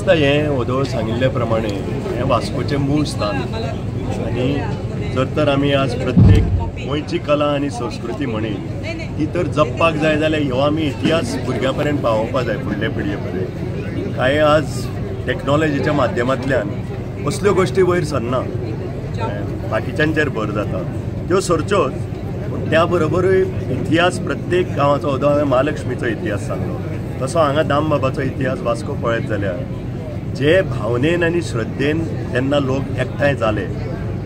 दिसता हें वोदोळ सांगिल्ले प्रमाणे हें वास्कोचें मूळ स्थान आनी जर तर आमी आज प्रत्येक गोंयची कला आनी संस्कृती म्हणी ती तर जपपाक जाय जाल्यार ह्यो आमी इतिहास भुरग्यां पर्यंत पावोवपा जाय, फुडले पिळगे पर्यंत. कांय आज टॅक्नॉलॉजीच्या माध्यमांतल्यान असल्यो गोश्टी वयर सरना, बाकीच्यांचेर भर जाता, त्यो सरच्योच, पूण त्या बरोबरूय इतिहास प्रत्येक गांवाचो. वोदोळ हांवें महालक्ष्मीचो इतिहास सांगलो, तसो हांगा दामबाबाचो इतिहास वास्को पळयत जाल्यार जे भावनेन आनी श्रद्धेन जेन्ना लोक एकठांय जाले,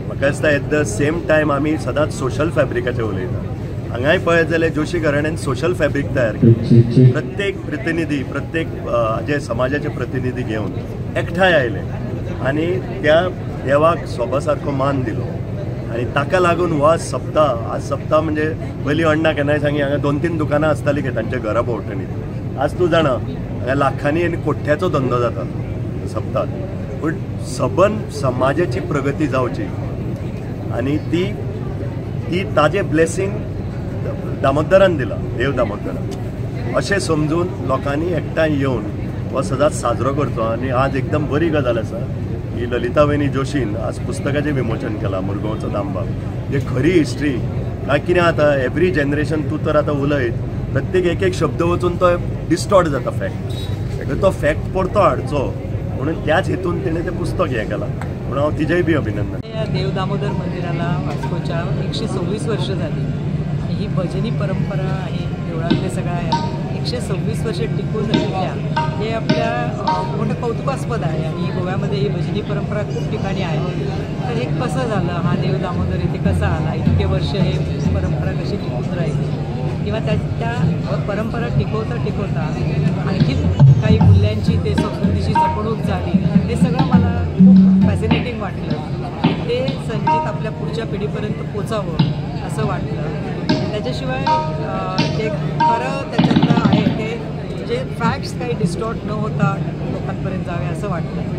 म्हाका दिसता एट the same time आमी सदांच सोशल फॅब्रिकाचेर उलयता. हांगाय पळयत जाल्यार जोशी घराण्यान सोशल फॅब्रीक तयार केलें. प्रत्येक प्रतिनिधी, प्रत्येक जे समाजाचे प्रतिनिधी घेवन एकठांय आयले आनी त्या देवाक सोबा सारको मान दिलो आनी ताका लागून हो सप्ताह, आज सप्ताह म्हणजे पयलीं अण्णा केन्नाय सांगी हांगा 2-3 दुकानां आसतालीं की तांच्या घरा भोंवतणी. आज तूं जाणा हांगा लाखांनी आनी कोट्याचो धंदो जाता सप्ताहात. पूण सबंद समाजाची प्रगती जावची आनी ती ती ताजें ब्लेसींग दामोदरान दिलां, देव दामोदरान, अशें समजून लोकांनी एकठांय येवन हो सदांच साजरो करचो. आनी आज एकदम बरी गजाल आसा की ललिता वयनी जोशीन आज पुस्तकाचें विमोचन केलां, मुरगांवचो दामबाब. जे खरी हिस्ट्री काय कितें आतां एवरी जनरेशन तूं तर आतां उलयत प्रत्येक एक एक शब्द वचून तो डिस्टॉर्ट जाता फॅक्ट, तो फॅक्ट परतो हाडचो म्हणून त्याच हेतून तिणें तें पुस्तक हें केलां. म्हणून हांव तिजेंय बी अभिनंदन. या देव दामोदर मंदिराला वास्कोच्या 126 वर्ष झाली आणि ही भजनी परंपरा आहे देवळातले सगळ्या 126 वर्ष टिकून राहिल्या, हे आपल्या मोठं कौतुकास्पद आहे. आणि गोव्यामध्ये ही भजनी परंपरा खूप ठिकाणी आहे. तर हे कसं झालं, हा देव दामोदर इथे कसा आला, इतके वर्ष हे परंपरा कशी टिकून राहिली किंवा त्या त्या परंपरा टिकवता टिकवता आणखी काही मूल्यांची ते संस्कृतीची जपणूक झाली, हे सगळं मला खूप फॅसिनेटिंग वाटलं. ते संचित आपल्या पुढच्या पिढीपर्यंत पोचावं असं वाटलं. त्याच्याशिवाय ते खरं त्याच्यातलं आहे ते जे फॅक्ट्स काही डिस्टॉर्ट न होता लोकांपर्यंत जावे असं वाटलं.